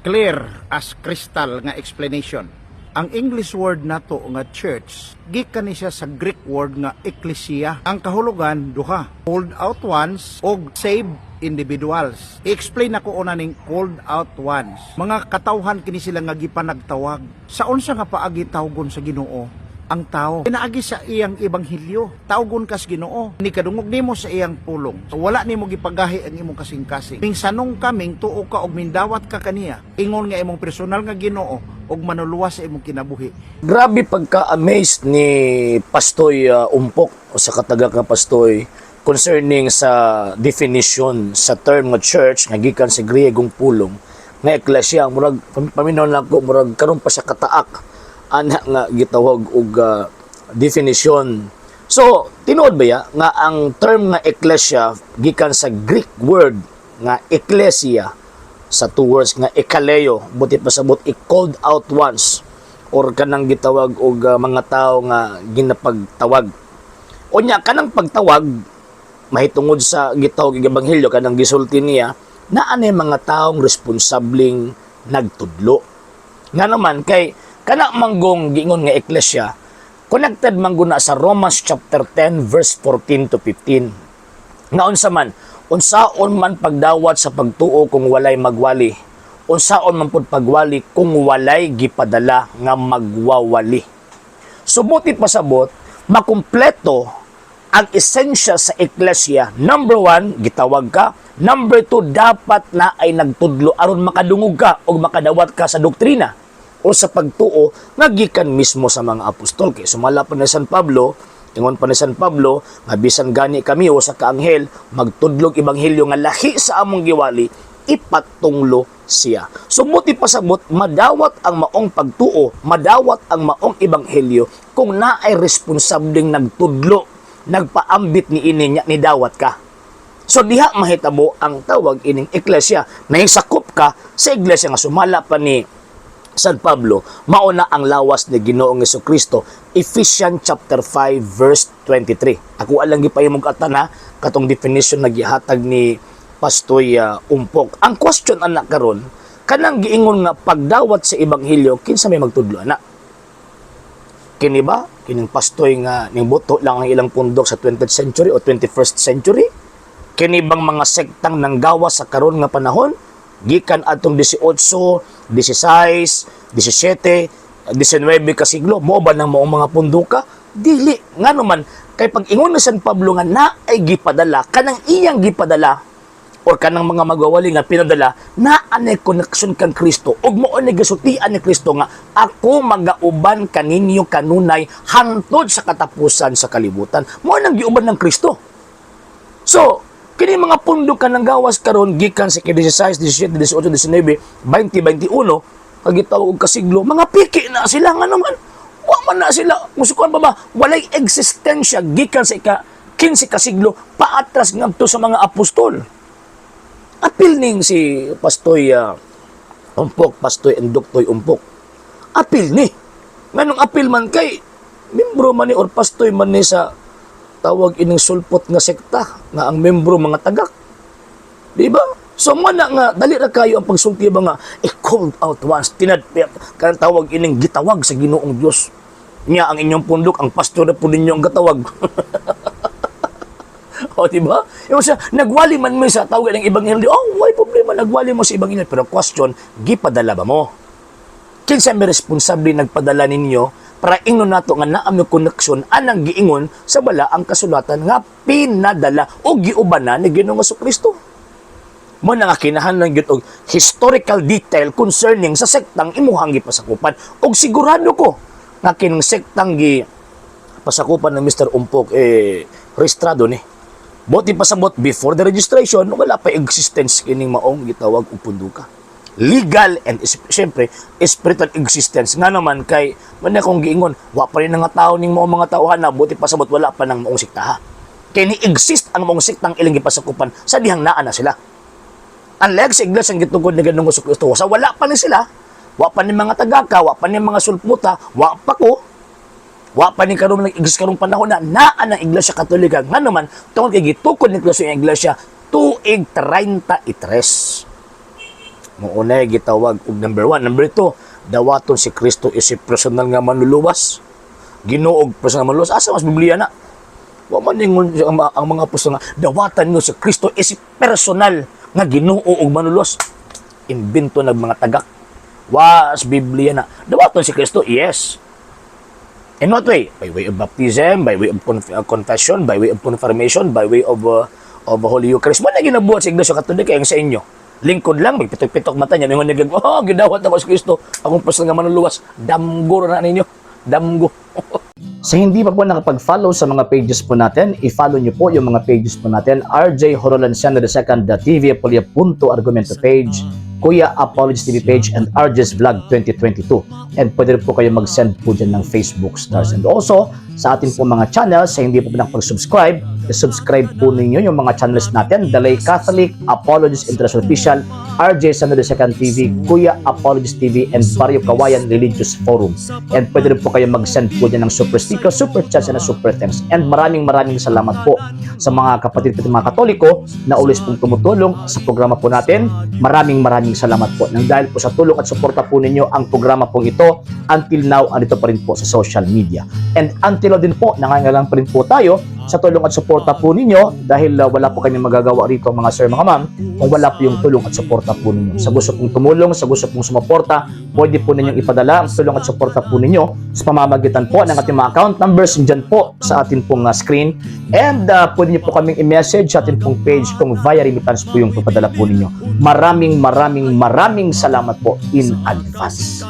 Clear as crystal nga explanation. Ang English word nato nga church gikan ni siya sa Greek word nga ekklesia. Ang kahulugan duha, called out ones og saved individuals. I-explain nako una ning called out ones. Mga katawhan kini sila nga gipanagtawag. Sa unsa nga paagi tawgon sa Ginoo ang tao? Pinaagi sa iyang ebanghelyo. Tawgon kas Ginoo. Ni kadungog nimo sa iyang pulong. Wala nimo gipagahi ang imong kasing-kasing. Mingsanong ka, mingtuo ka og mindawat ka kaniya. Ingon nga imong personal nga Ginoo og manuluwas sa imong kinabuhi. Grabe pagka-amazed ni Pastoy Umpok o sa kataga nga Pastoy concerning sa definition sa term nga church nga gikan sa Griegong pulong nga eklesia. Murag paminaw lang ko, murag karon pa siya kataak ana nga gitawag og definition. So, tinuod ba ya nga ang term nga eklesia gikan sa Greek word nga ekklesia, sa two words nga ekaleo, buti pasabot i called out ones or kanang gitawag og mga tao nga ginapagtawag? Unya kanang pagtawag mahitungod sa gitawag og ebanghelyo, kanang gisulti niya, naa nay mga taong responsableng nagtudlo. Nga naman kay kana manggong giingon nga eklesia, connected man guna sa Romans chapter 10 verse 14 to 15 nga unsa man, unsaon man pagdawat sa pagtuo kung walay magwali? Unsaon man pud pagwali kung walay gipadala nga magwawali? Buti pasabot, makumpleto ang esensya sa eklesia. Number one, gitawag ka. Number two, dapat na ay nagtudlo aron makadungog ka o makadawat ka sa doktrina o sa pagtuo nga gikan mismo sa mga apostol. Kay sumala pa ni San Pablo, ingon pa ni San Pablo, nga bisan gani kami o sa kaanghel, magtudlog ebanghelyo nga lahi sa among giwali, ipatunglo siya. So buti pasabot, madawat ang maong pagtuo, madawat ang maong ebanghelyo kung naay responsableng nagtudlo, nagpaambit ni ini niya ni dawat ka. So diha mahitabo ang tawag ining eklesia. Nahisakop ka sa iglesia nga sumala pa ni San Pablo, mauna ang lawas ni Ginoong Kristo. Ephesians chapter 5 verse 23. Ako alang gipahimong atana katong definition na gihatag ni Pastoy Umpok. Ang question anak karon, kanang giingon nga pagdawat sa ebanghelyo, kinsa may magtudlo ana? Kini ba? Kining pastoy nga ning buto lang ang ilang pundok sa 20th century o 21st century? Kini bang mga sektang nanggawa sa karon nga panahon? Gikan atong 18, 16, 17, 19 ka siglo, mo ba nang maong mga punduka? Dili. Nga naman, kay pag ingon ni San Pablo nga na ay gipadala, kanang iyang gipadala, or kanang mga magwawali nga pinadala, na anay connection kang Kristo ug mao ni gisultian ni Kristo nga ako magauban kaninyo kanunay hangtod sa katapusan sa kalibutan. Mao nang giuban ng Kristo. So, kini mga pundok ka ng gawas karon gikan sa 16, 17, 18, 19, 20, 21, kagitawag og kasiglo, mga piki na sila. Nga naman, wa man na sila, musukuan pa ba, walay eksistensya gikan sa ika 15 kasiglo paatras ngadto sa mga apostol. Apil ning si Pastoy Umpok, Pastoy Endoktoy Umpok. Apil ni. Nganong apil man? Kay membro man ni or pastoy man ni sa tawag ining sulpot nga sekta nga ang membro mga tagak. Di ba? So mo na nga dali ra kayo ang pagsulti ba nga a called out ones, tinad kanang tawag ining gitawag sa Ginoong Dios. Nya ang inyong pundok, ang pastor na po ninyo ang gatawag. O, di ba? Yung sa, nagwali man mo sa tawag ng ebanghelyo, oh, why problema, nagwali mo sa ebanghelyo. Pero question, gipadala ba mo? Kinsa may responsable nagpadala ninyo para ingnon nato nga naa may koneksyon anang giingon sa bala ang kasulatan nga pinadala o giubanan ni Ginoong Kristo? Mo na nga kinahanglan gyud og historical detail concerning sa sektang imuhang gipasakupan. Og sigurado ko nga kining sektang gi pasakupan ng Mr. Umpok eh rehistrado ni. Buti pasabot, before the registration, wala pa existence kining maong gitawag og punduka. Legal and syempre spiritual existence. Nga naman kay man akong giingon, wa pa rin nga tao ning maong mga tauhan na buti pasabot wala pa nang maong sektaha. Kay ni exist ang maong sektang ilang gipasakupan sa dihang naa na sila. Unlike sa iglesia ang gitugod ni Ginoong Kristo, sa wala pa ni sila, wa pa ni mga tagaka, wa pa ni mga sulputa, wa pa ko, wa pa ni karon nag-exist karong panahon na naa ng Iglesia Katolika. Nga naman, tungod kay gitukod ni Kristo ang iglesia tuig 33. Mao na gitawag og number one. Number two, dawaton si Kristo isip personal nga manluluwas. Ginoo og personal manluluwas. Asa mas Biblia na? Wa man ningon ang mga apostol nga dawatan nyo si Kristo isip personal nga Ginoo og manluluwas. Imbento ng mga tagak. Was Biblia na. Dawaton si Kristo, yes. In what way? By way of baptism, by way of confession, by way of confirmation, by way of Holy Eucharist. Mao na ginabuhat sa Iglesia Katolika ang sa inyo. Lingkod lang, may pitok-pitok mata niya. Mingon nagag, "Oh, gidawat ako si Kristo. Akong personal nga manluluwas." Damgo na ninyo. Damgo. Sa hindi pa po nakapag-follow sa mga pages po natin, i-follow nyo po yung mga pages po natin. RJ Horolanciano II, TV Apolia Punto Argumento page, Kuya Apologies TV page, and RJ's Vlog 2022. And pwede rin po kayo mag-send po dyan ng Facebook stars. And also, sa atin po mga channels, sa hindi po nakapag-subscribe, i-subscribe po ninyo yung mga channels natin. Dalay Catholic, Apologies International Official, RJ Sano II TV, Kuya Apologies TV, and Barrio Kawayan Religious Forum. And pwede rin po kayo mag-send po dyan ng super sticker, super chats, and super thanks. And maraming maraming salamat po sa mga kapatid po mga Katoliko na always pong tumutulong sa programa po natin. Maraming maraming salamat po. Nang dahil po sa tulong at suporta po ninyo ang programa pong ito, until now, andito pa rin po sa social media. And until now din po, nangangailangan pa rin po tayo sa tulong at suporta po ninyo dahil wala po kami magagawa rito, mga sir, mga ma'am, kung wala po yung tulong at suporta po ninyo. Sa gusto pong tumulong, sa gusto pong sumuporta, pwede po ninyong ipadala ang tulong at suporta po ninyo sa pamamagitan po ng ating mga account numbers dyan po sa atin pong screen. And pwede niyo po kaming i-message sa atin pong page kung via remittance po yung papadala po ninyo. Maraming maraming maraming salamat po in advance.